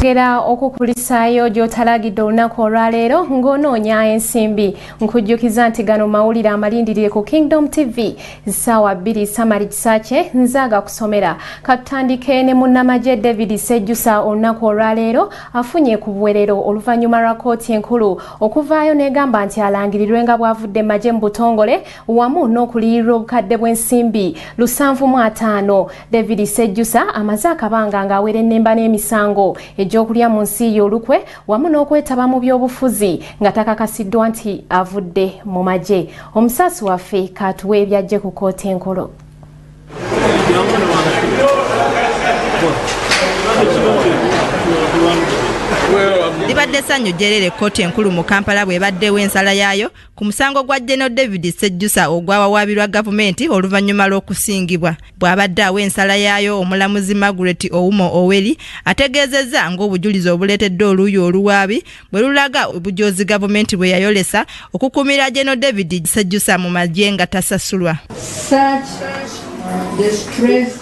Twongera okukulisaayo gy'otalagidde olunaku olwaleero ng'onoonya ensimbi. Nkujjukiza nti gano mawulire amalindirire ku Kingdom TV ssaawa 2 Samari Kisakye nzaaga kusomera. Katutandike ne munnamagye David Sejjusa olunaku olwaleero afunye ku buwerero oluvannyuma lwa kkooti enkulu okuvaayo n'egamba nti alangirirwe nga bw'avudde magye mu butongole wamu n'okuliyirirwa obukadde bw'ensimbi 75. David Sejjusa amaze akabanga ng'awera ennemba n'emisango egy'okulya mu nsi y'olukwe wamu n'okwetaba mu by'obufuzi nga takakasiddwa nti avudde mu magye. Omusaasi waffe katuwe ebyajje ku kkooti enkulu. Libadde ssanyu jjerere kkooti enkulu mu Kampala bw'ebaddewo ensala yaayo ku musango gwa General David Sejjusa ogwawawaabirwa gavumenti oluvannyuma lw'okusingibwa. Bw'abadde awa ensala yaayo, omulamuzi Margaret Oumo Oweri ategeezezza ng'obujulizi obuleeteddwa oluuyi oluwaabi bwe lulaga obujoozi gavumenti bwe yayolesa okukuumira General David Sejjusa mu magye nga tasasulwa. Such distress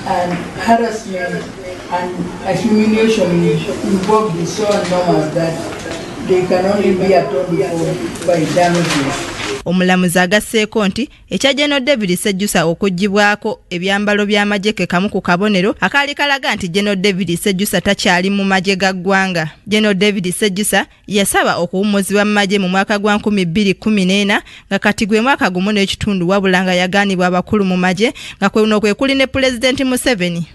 and harassment and humiliation involved is so enormous that they can only be atoned for by damages. Omulamuzi agasseeko nti ekya General David Sejjusa okuggyibwako ebyambalo by'amagye ke kamu ku kabonero akaali kalaga nti General David Sejjusa takyali mu magye ga ggwanga. General David Sejjusa yasaba okuwummuzibwa mu magye mu mwaka gwa 2014 nga kati gwe mwaka 1.5, wabula nga yagaanibwa abakulu mu magye nga kuno kwe kuli ne Pulezidenti Museveni.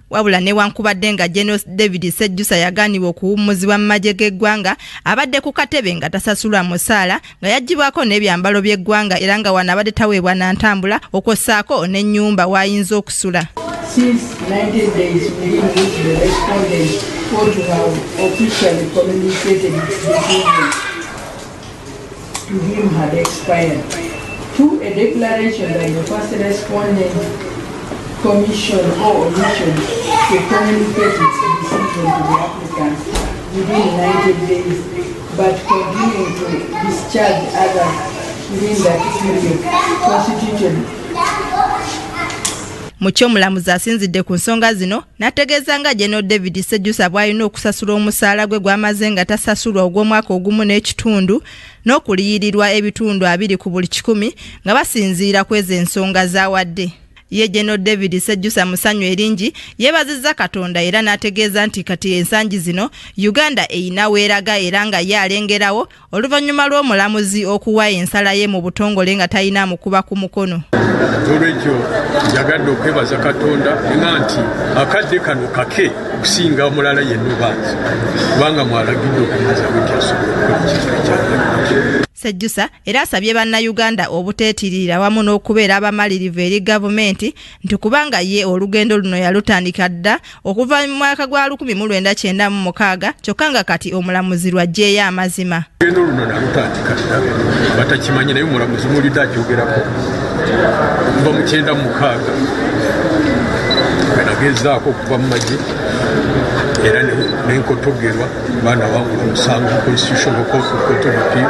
Wabula newankubadde nga General David Sejjusa yagaanibwa okuwummuzibwa mu magye g'eggwanga, abadde ku katebe nga tasasulwa musaala, nga yaggyibwako n'ebyambalo by'eggwanga era nga wano abadde taweebwa na ntambula okwossaako n'ennyumba w'ayinza okusula. Since 90 days within which the respondent ought to have officially communicated its decision to him had expired. 2, a declaration by the first respondent commission or omission to communicate its decision to the applicant within 90 days, but continuing to discharge others within that period constituted. Mu ky'omulamuzi asinzidde ku nsonga zino n'ategeeza nga General David Sejjusa bw'alina okusasula omusaala gwe gw'amaze nga tasasulwa ogw'omwaka 1.5 n'okuliyirirwa ebitundu 2 ku buli 100 nga basinziira ku ezo ensonga z'awadde. Ye General David Sejjusa musanyu eringi yeebazizza Katonda era n'ategeeza nti kati ensangi zino Uganda eyina weeraga era nga ye alengerawo oluvannyuma lw'omulamuzi okuwa ensala ye mu butongole nga talina amukuba ku mukono. Olwekyo njagadde okwebaza Katonda nga nti akadde kano kake okusinga omulala yenna obanza, kubanga mwalagidde okumaza nti asobola okukola ekintu ekyagalaki. Sejjusa era asabye bannayuganda obuteetirira wamu n'okubeera abamalirivu eri gavumenti nti kubanga ye olugendo luno yalutandika dda okuva mu mwaka gwa 1996 kyokka nga kati omulamuzi lw'aggyeyo amazima. Olugendo luno nalutandika dda batakimanyi, naye omulamuzi mulidde akyogerako okuva mu 96 bwe nagezaako okuva mu magye era nenkotogerwa baana wangula omusango mu Constitutional Court, Court of Appeal,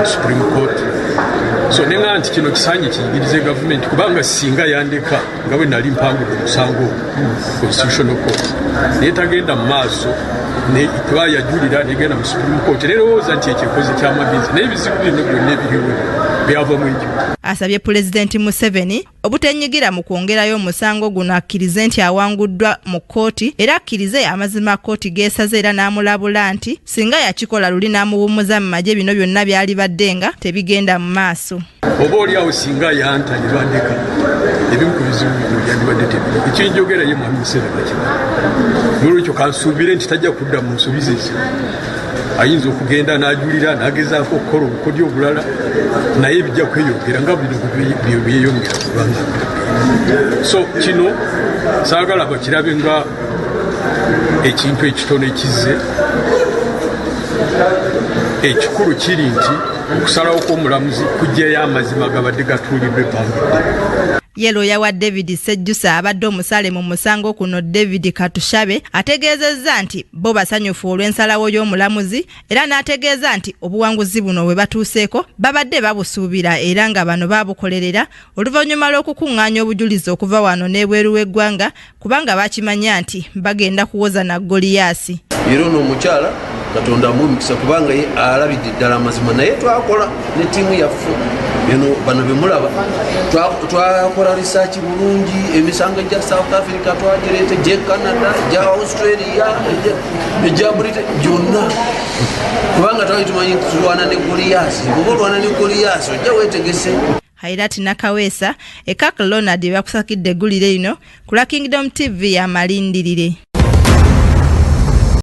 Supreme Court. So nenga nti kino kisaanye kiyigirize gavumenti, kubanga singa yandeka nga bwe nali mpangudde omusango Constitutional Court naye tagenda mu maaso, kuba yajulira negenda mu Supreme Court, nerowooza nti ekyo ekoze kyamagezi, naye ebizibu bino byonna ebiriwo byava mu ekyo. Asabye Pulezidenti Museveni obutenyigira mu kwongerayo omusango guno, akkirize nti awanguddwa mu kkooti era akkirize amazima kkooti geesaze era n'amulabula nti singa yakikola luli n'amuwummuza mu magye bino byonna byalibadde nga tebigenda mu maaso. Oba oli awo singa yanta ne bandeka, ebimu ku bizibu bino byandibadde tebiri. Ekinjogera ye Mwami Museveni akimanyi. Noolwekyo kansuubire nti tajja kudda mu nsobi ze zino. Ayinza okugenda n'ajulira n'agezaako okukola obukodyo obulala, naye bijja kweyongera nga bino byeyongera kubanga. So kino saagala bakirabe nga ekintu ekitono ekizze. Ekikulu kiri nti okusalawo kw'omulamuzi kuggyayo amazima gabadde gatuuliddwa ebbanga. Ye looya wa David Sejjusa abadde omusale mu musango kuno David Katushabe ategeezezza nti bo basanyufu olw'ensalawo y'omulamuzi era n'ategeeza nti obuwanguzi buno bwe batuuseeko babadde babusuubira era nga bano babukolerera oluvannyuma lw'okukuŋŋaanya obujulizi okuva wano n'ebweru w'eggwanga kubanga bakimanya nti bagenda kuwoza na Goliyaasi. Era ono omukyala Katonda amuwe omukisa kubanga ye alabidde ddala amazima, naye twakola ne ttiimu yaffe eno, bano bemulaba twakola risaaki bulungi, emisango egya South Africa twagireeta, egye Canada, egya Australia, egya Britain gyonna, kubanga twali tumanyi nti tulwana ne Goliyaasi. Bwoba olwana ne Goliyaasi ojja weetegese. Hairat Nakaweesa, Ekak Leonard bakusakidde eggulire lino ku lwa Kingdom TV y'amalindirire.